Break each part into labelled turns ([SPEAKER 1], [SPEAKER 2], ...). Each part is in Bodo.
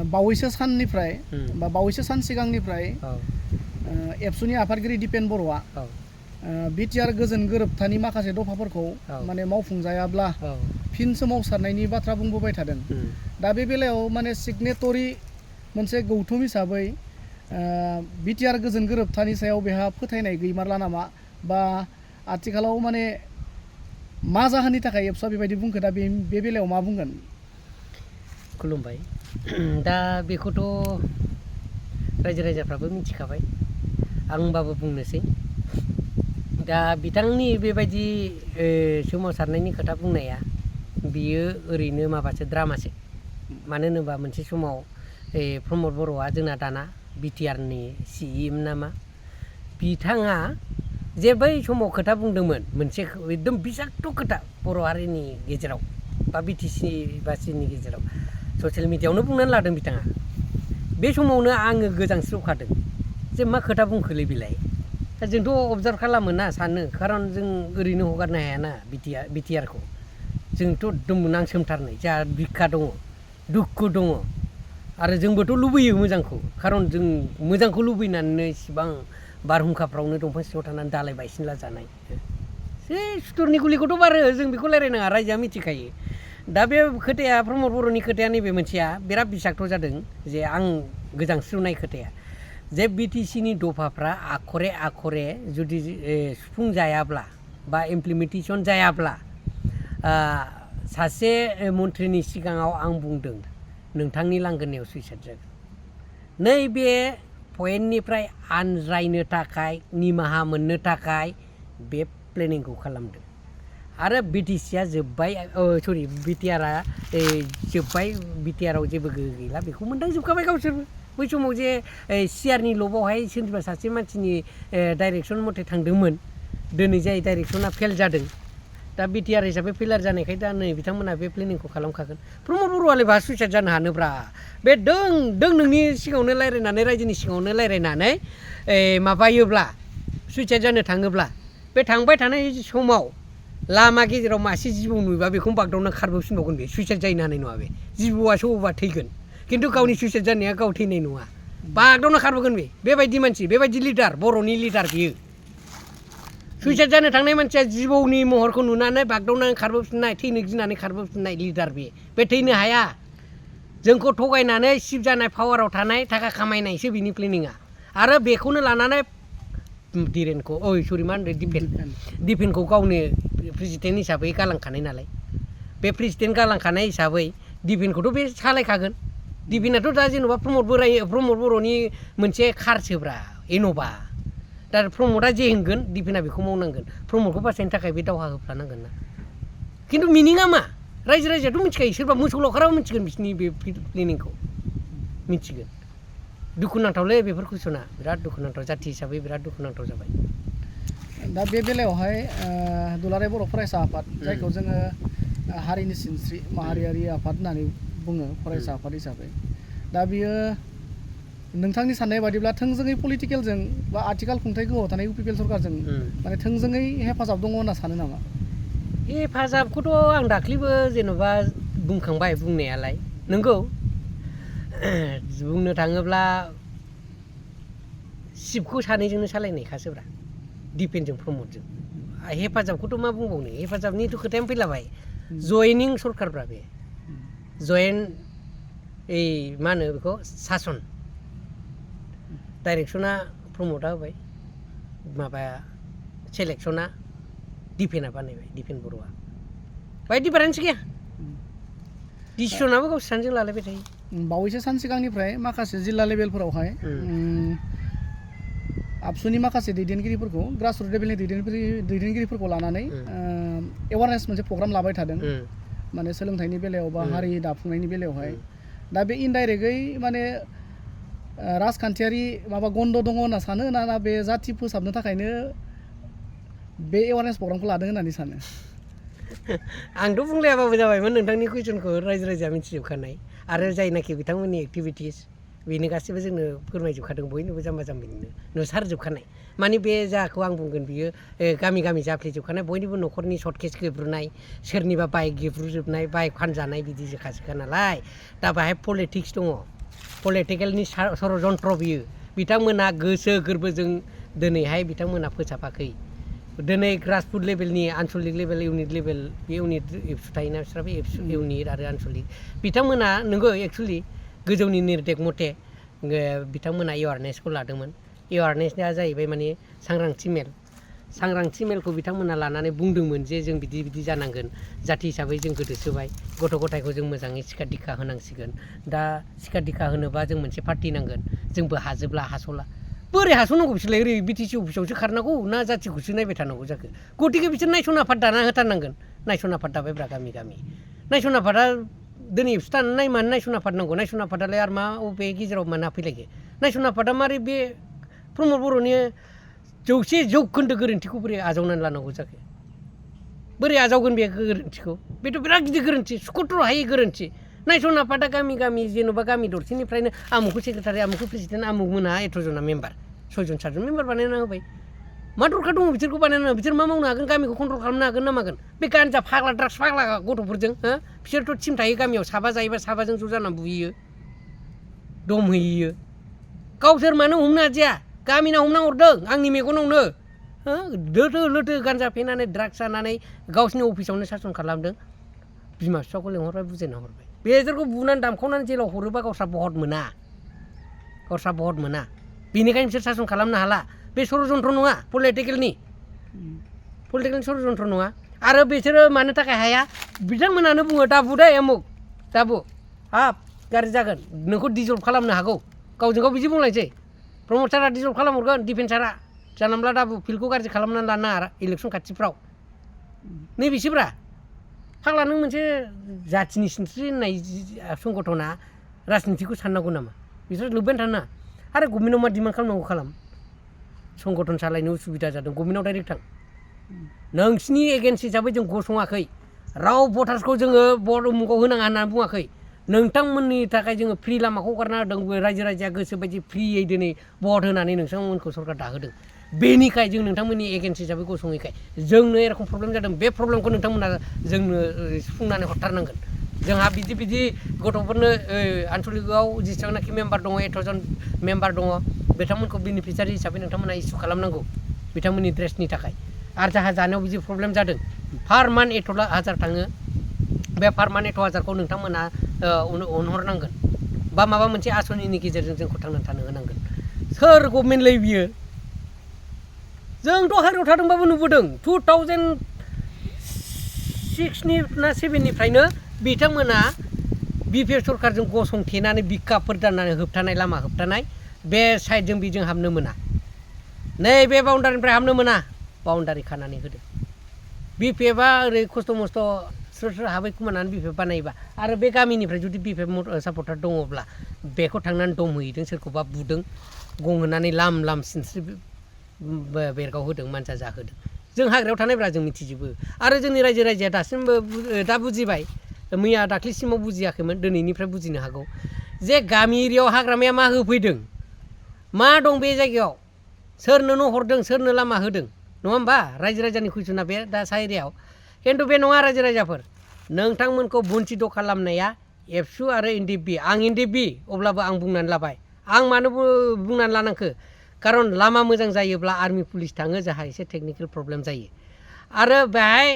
[SPEAKER 1] बावैसो साननिफ्राय बा बावैसो सान सिगांनिफ्राय एबसुनि आफादगिरि दिपेन बर'आ बिटिआर गोजोन गोरोबथानि माखासे दफाफोरखौ माने मावफुंजायाब्ला फिन सोमावसारनायनि बाथ्रा बुंबोबाय थादों। दा बे बेलायाव माने सिगनेटरि मोनसे गौथुम हिसाबै बिटिआर गोजोन गोरोबथानि सायाव बेहा फोथायनाय गैमारला नामा बा आथिखालाव माने मा जाहोननि थाखाय एबसुआ बेबायदि बुंखो दा बे बेलायाव मा बुंगोन?
[SPEAKER 2] खुलुमबाय। दा बेखौथ' रायजो राजाफ्राबो मिथिखाबाय, आं होमबाबो बुंनोसै। दा बिथांनि बेबायदि सोमावसारनायनि खोथा बुंनाया बियो ओरैनो माबासो द्रामासो। मानो होनोबा मोनसे समाव प्रमद बर'आ जोंना दाना बिटिआरनि सिइएम नामा, बिथाङा जे बै समाव खोथा बुंदोंमोन मोनसे एकदम बिसाक्त खोथा बर' हारिनि गेजेराव बा बिटिसि बासिनि गेजेराव ससियेल मिडियायावनो बुंनानै लादों बिथाङा। बे समावनो आङो गोजांस्रिवखादों जे मा खोथा बुंखोलै बेलाय। दा जोंथ' अबजार्भ खालामो ना, सानो, खारन जों ओरैनो हगारनो हायाना बिटिआरखौ। जोंथ' एकदम नांसोमथारनाय, जोंहा बिखा दङ, दुखु दङ, आरो जोंबोथ' लुबैयो मोजांखौ, खारन जों मोजांखौ लुबैनानैनो इसिबां बारहुंखाफ्रावनो दंफां सिङाव थानानै दालाय बायसिनला जानाय। बे सुथुरनि गुलिखौथ' बारो, जों बेखौ रायलायनाङा, रायजोआ मिथिखायो। दा बे खोथाया प्रमद बर'नि खोथाया नैबे मोनसेया बिराद बिसाक्त जादों जे आं गोजांस्रिवनाय खोथाया जे बिटिसिनि दफाफ्रा आखरे आखरे जुदि सुफुंजायाब्ला बा इमप्लिमेन्टेसन जायाब्ला सासे मन्थ्रिनि सिगाङाव आं बुंदों नोंथांनि लांगोनायाव सुइसाइड जागोन। नैबे पइन्टनिफ्राय आनज्रायनो थाखाय, निमाहा मोननो थाखाय बे प्लेनिंखौ खालामदों। आरो बिटिसिआ जोब्बाय, सरि बिटिआरआ जोब्बाय, बिटिआरआव जेबो गोहो गैला बेखौ मोनदांजोबखाबाय गावसोरबो। बै समाव जे सिआरनि लबावहाय सोरनिबा सासे मानसिनि डाइरेक्सन मथे थांदोंमोन, दिनै जाय डाइरेक्सना फेल जादों, दा बिटिआर हिसाबै फेलार जानायखाय दा नै बिथांमोना बे प्लेनिंखौ खालामखागोन। प्रमद बर'आलाय बहा सुइसाइड जानो हानोब्रा, बे दों नोंनि सिगाङावनो रायलायनानै, रायजोनि सिगाङावनो रायलायनानै माबायोब्ला, सुइसाइड जानो थाङोब्ला, बे थांबाय थानाय समाव लामा गेजेराव मासे जिबौ नुयोबा बेखौनो बागदावना खारबोफिनबावगोन, बे सुइसाइड जानो हानाय नङा। बे जिबौआसो अबा थैगोन, खिन्थु गावनि सुइसाइड जानाया गाव थैनाय नङा, बागदावना खारबोगोन। बेबायदि मानसि, बेबायदि लिडार, बर'नि लिडार बियो। सुइसाइड जानो थांनाय मानसिया जिबौनि महरखौ नुनानै बागदावनानै खारबोफिननाय, थैनो गिनानै खारबोफिननाय लिडार बे थैनो हाया। जोंखौ थगायनानै सिफ जानाय, पावाराव थानाय, थाखा खामायनायसो बिनि प्लेनिङा। आरो बेखौनो लानानै मा होनदों, दिपेनखौ गावनो प्रेसिडेन्ट हिसाबै गालांखानाय नालाय, बे प्रेसिडेन्ट गालांखानाय हिसाबै दिपेनखौथ' बे सालायखागोन। दिपेनाथ' दा जेन'बा प्रमद बर'नि मोनसे कारसोब्रा, इन'भा। दा प्रमदआ जे होनगोन दिपेना बेखौ मावनांगोन। प्रमदखौ बासायनो थाखाय बे दावहा होफ्लानांगोन ना। खिन्थु मिनिङा मा, रायजो राजायाथ' मिथिखायो, सोरबा मोसौ लावखाराबो मिथिगोन बिसिनि बे प्लेनिंखौ मिथिगोन। दुखुनांथावलै बेफोर कुइसना, बिराद दुखुनांथाव, जाथि हिसाबै बिराद दुखुनांथाव जाबाय।
[SPEAKER 1] दा बे बेलायावहाय दुलाराय बर' फरायसा आफाद, जायखौ जोङो हारिनि सिनस्रि माहारियारि आफाद होननानै बुङो फरायसा आफाद हिसाबै, दा बियो नोंथांनि साननाय बादिब्ला थोंजोङै पलिटिकेलजों बा आथिखाल खुंथाय गोहोआव थानाय इउपिपिएल सरकारजों माने थोंजोङै हेफाजाब दङ होनना सानो नामा?
[SPEAKER 2] हेफाजाबखौथ' आं दाख्लैबो जेन'बा बुंखांबाय बुंनायालाय, नंगौ। बुंनो थाङोब्ला सिफखौ सानैजोंनो सालायनायखासोब्रा, दिपेनजों प्रमदजों। हेफाजाबखौथ' मा बुंबावनो, हेफाजाबनिथ' खोथायानो फैलाबाय। जयेनिं सरकारब्रा बे, जयेन्ट मा होनो बेखौ, सासन। डाइरेक्सना प्रमदआ होबाय, माबाया सेलेक्सना दिपेना बानायबाय, दिपेन बर'आ। बाहाय डिफारेन्स गैया, डिसिसनाबो गावसोर सानैजों लालायबाय थायो।
[SPEAKER 1] बावैसो सान सिगांनिफ्राय माखासे जिल्ला लेभेलफोरावहाय आबसुनि माखासे दैदेनगिरिफोरखौ, ग्रासरुट लेभेलनि दैदेनगिरिफोरखौ लानानै एवारनेस मोनसे प्रग्राम लाबाय थादों, माने सोलोंथाइनि बेलायाव बा हारि दाफुंनायनि बेलायावहाय। दा बे इनडाइरेक्टयै माने राजखान्थियारि माबा गन्द दङ होनना सानो ना बे जाथि फोसाबनो थाखायनो बे एवारनेस प्रग्रामखौ लादों होननानै सानो?
[SPEAKER 2] आंथ' बुंलायाबाबो जाबायमोन, नोंथांनि कुइसनखौ रायजो राजाया मिथिजोबखानाय। आरो जायनाखि बिथांमोननि एक्टिभिटिस बेनो गासिबो जोंनो फोरमायजोबखादों, बयनोबो जाम्बा जाम्बिनो नुसारजोबखानाय। माने बे जाखौ आं बुंगोन बियो गामि गामि जाफ्लेजोबखानाय, बयनिबो न'खरनि सर्ट केस गेब्रुनाय, सोरनिबा बाइक गेब्रुजोबनाय, बाइक फानजानाय, बिदि जोखासोखा नालाय। दा बाहाय पलिटिक्स दङ, पलिटिकेलनि षड़यन्त्र बियो बिथांमोना गोसो गोरबोजों दिनैहाय बिथांमोना फोसाबाखै दिनै ग्रासरुट लेभेलनि आनसलिक लेभेल इउनिट लेभेल बे इउनिट एबसु थायोना बिस्रा बे एबसु इउनिट आरो आनसलिक बिथांमोना नंगौ एक्सुवेलि गोजौनि निर्देश मथे बिथांमोना एवारनेसखौ लादोंमोन एवारनेसआ जाहैबाय माने सांग्रांथि मेलखौ बिथांमोना लानानै बुंदोंमोन जे जों बिदि बिदि जानांगोन जाथि हिसाबै जों गोदोसोबाय गथ' गथायखौ जों मोजाङै सिखा दिखा होनांसिगोन दा सिखा दिखा होनोबा जों मोनसे पार्टि नांगोन जोंबो हाजोबला हास'ला बोरै हास'नांगौ बिसोरलाय ओरै बिटिसि अफिसावसो खारनांगौ ना जाथिखौसो नायबाय थानांगौ जाखो गतिके बिसोर नायसन आफाद दाना होथारनांगोन नायसन आफाद दाबायब्रा गामि गामि नायसन आफादा दिनै एबसु थानानै मानो नायसन आफाद नांगौ नायसन आफादालाय आरो मा बबे गेजेराव मानो हाफैलायखो नायसन आफादा मारै बे प्रमद बर'नि 100% गोरोन्थिखौ बोरै आजावनानै लानांगौ जाखो बोरै आजावगोन बे गोरोन्थिखौ बेथ' बिराद गिदिर गोरोन्थि सुख'थ्र' हायै गोरोन्थि नायसन आफादा गामि गामि जेन'बा गामि दरसेनिफ्रायनो आमुखौ सेक्रेटारि आमुखौ प्रेसिडेन्ट आमुक मोनहा 8 जना मेम्बार 6 जन 7 जन मेम्बार बानायना होबाय मा दरखार दङ बिसोरखौ बानायना बिसोर मा मावनो हागोन गामिखौ कन्ट्रल खालामनो हागोन ना मागोन बे गान्जा फाग्ला ड्राग्स फाग्ला गथ'फोरजों बिसोरथ' टिम थायो गामियाव साबा जायोबा साबाजों ज' जाना बुहैयो दम होयो गावसोर मानो हमनो हादिया गामिना हमना हरदों आंनि मेगनावनो लोथो लोथो गान्जा फेनानै ड्राग्स जानानै गावसिनि अफिसावनो सासन खालामदों बिमा बिफाखौ लेंहरबाय बुजायना हरबाय बेसोरखौ बुनानै दामखावनानै जेलाव हरोबा गावस्रा बहत मोना बेनिखायनो बिसोर सासन खालामनो हाला बे षड़यन्त्र नङा पलिटिकेलनि षड़यन्त्र नङा आरो बिसोरो मानो थाखाय हाया बिथांमोनानो बुङो दाबु दे अमुक दाबु हाब गाज्रि जागोन नोंखौ डिजल्भ खालामनो हागौ गावजों गाव बिदि बुंलायसै प्रमद सारा डिजल्भ खालामहरगोन डिफेन्सारा जानोब्ला दाबु फिल्डखौ गाज्रि खालामनानै लानो नाङा इलेक्सन खाथिफ्राव नैबेसोब्रा फाग्ला नों मोनसे जाथिनि सिनस्रि होननाय संगठना राजनितिखौ साननांगौ नामा बिसोर लोब्बायानो थाना आरो गभर्नमेन्टआव मा डिमान्ड खालामनांगौ खालाम संगठन सालायनो उसुबिदा जादों गभर्नमेन्टआव डाइरेक्ट थां नोंसिनि एगेन्स्ट हिसाबै जों गसङाखै राव भटार्सखौ जोङो भट उमुखआव होनाङा होननानै बुङाखै नोंथांमोननि थाखाय जोङो फ्रि लामाखौ हगारना होदों रायजो राजाया गोसो बायदि फ्रियै दिनै भट होनानै नोंथांमोनखौ सरकार दाहोदों बेनिखाय जों नोंथांमोननि एगेन्स्ट हिसाबै गसङैखाय जोंनो एरखम प्रब्लेम जादों बे प्रब्लेमखौ नोंथांमोना जोंनो सुफुंनानै हरथारनांगोन जोंहा बिदि गथ'फोरनो आनसलिकआव जेसेबांनाखि मेम्बार दङ 8 जन मेम्बार दङ बिथांमोनखौ बेनिफिसियारि हिसाबै नोंथांमोना इस्यु खालामनांगौ बिथांमोननि ड्रेसनि थाखाय आरो जाहा जानायाव बिदि प्रब्लेम जादों पार मान्थ 8,000 थाङो बे पार मान्थ 8,000खौ नोंथांमोना अनहरनांगोन बा माबा मोनसे आसनिनि गेजेरजों जोंखौ थांनानै थानो होनांगोन सोर गभर्नमेन्टलै बियो जोंथ' हारियाव थादोंबाबो नुबोदों 2006 ना 7निफ्रायनो बिथांमोना बिपिएफ सरकारजों गसंथेनानै बिखाफोर दाननानै होबथानाय लामा होबथानाय बे साइडजों बेजों हाबनो मोना नैबे बाउन्डारिनिफ्राय हाबनो मोना बाउन्डारि खानानै होदों बिपिएफआ ओरै खस्थ' मस्थ' सोर हाबै खुमानानै बिपिएफ बानायोबा आरो बे गामिनिफ्राय जुदि बिपिएफ सापर्टार दङब्ला बेखौ थांनानै दम हैदों सोरखौबा बुदों गं होनानै लाम सिनस्रि बेरगाव होदों मानसा जाहोदों जों हाग्रायाव थानायब्रा जों मिथिजोबो आरो जोंनि रायजो राजाया दासिमबो दा बुजिबाय मैया दाख्लैसिमाव बुजियाखैमोन दिनैनिफ्राय बुजिनो हागौ जे गामि एरियायाव हाग्रामाया मा होफैदों मा दं बे जायगायाव सोरनो न' हरदों सोरनो लामा होदों नङा होमबा रायजो राजानि कुइसना बे दा सा एरियायाव खिन्थु बे नङा रायजो राजाफोर नोंथांमोनखौ बन्चित खालामनाया एबसु आरो एनडिएफबि आं एनडिएफबि अब्लाबो आं बुंनानै लाबाय आं मानो बुंनानै लानांखो खारन लामा मोजां जायोब्ला आर्मि पुलिस थाङो जाहा एसे टेकनिकेल प्रब्लेम जायो आरो बेहाय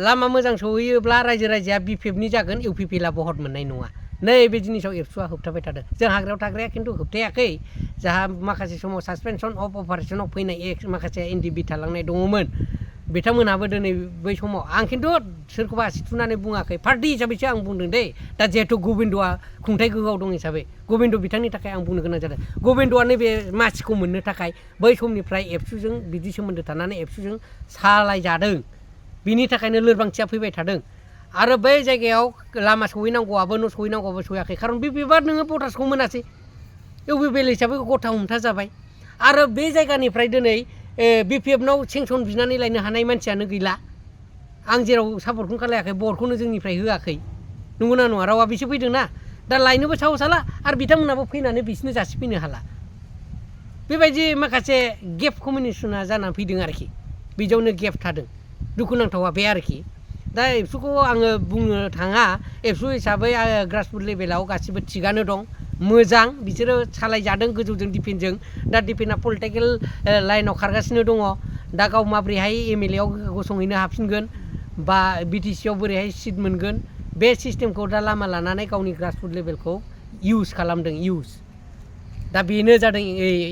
[SPEAKER 2] लामा मोजां सहैयोब्ला रायजो राजाया बिपिएफनि जागोन इउपिपिएलआ भट मोननाय नङा नैबे जिनिसाव एबसुआ होबथाबाय थादों जों हाग्रायाव थाग्राया खिन्थु होबथायाखै जाहा माखासे समाव सासपेनसन अफ अपारेशनाव फैनाय माखासे एनडिएफबि थालांनाय दङमोन बिथांमोनहाबो दिनै बै समाव आं खिन्थु सोरखौबा आसि थुनानै बुङाखै पार्टि हिसाबैसो आं बुंदों दै दा जिहेथु गबिन्दआ खुंथाइ गोहोआव दं हिसाबै गबिन्द बिथांनि थाखाय आं बुंनो गोनां जादों गबिन्दआ नैबे मासिखौ मोननो थाखाय बै समनिफ्राय एबसुजों बिदि सोमोन्दो थानानै एबसुजों सालायजादों बिनि थाखायनो लोरबांथिया फैबाय थादों आरो बै जायगायाव लामा सहैनांगौआबो न' सहैनांगौआबो सहैयाखै खारन बिपिएफआ नोङो भटार्सखौ मोनासै इउपिपिएल हिसाबै गथा हमथा जाबाय आरो बे जायगानिफ्राय दिनै बिपिएफनाव सेंसन बिनानै लायनो हानाय मानसियानो गैला आं जेराव सापर्टखौनो खालायाखै भटखौनो जोंनिफ्राय होआखै नंगौना नङा रावा बिसो फैदों ना दा लायनोबो साहस हाला आरो बिथांमोनाबो फैनानै बिसोरनो जासिफैनो हाला बेबायदि माखासे गेप कमिउनिकेसना जानानै फैदों आरोखि बिदियावनो गेप थादों दुखुनांथावा बे आरोखि दा एबसुखौ आङो बुंनो थाङा एबसु हिसाबै ग्रासरुट लेभेलाव गासिबो थिगानो दं मोजां बिसोरो सालायजादों गोजौजों डिफेन्सजों दा डिफेन्सआ पलिटिकेल लाइनाव खारगासिनो दङ दा गाव माबोरैहाय MLA आव गसंहैनो हाफिनगोन बा BTC आव बोरैहाय सिट मोनगोन बे सिस्टेमखौ दा लामा लानानै गावनि ग्रासरुट लेभेलखौ इउज खालामदों दा बेनो जादों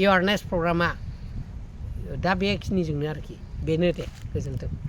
[SPEAKER 2] एवारनेस प्रग्रामा दा बेखिनिजोंनो आरोखि बेनो दे गोजोन्थों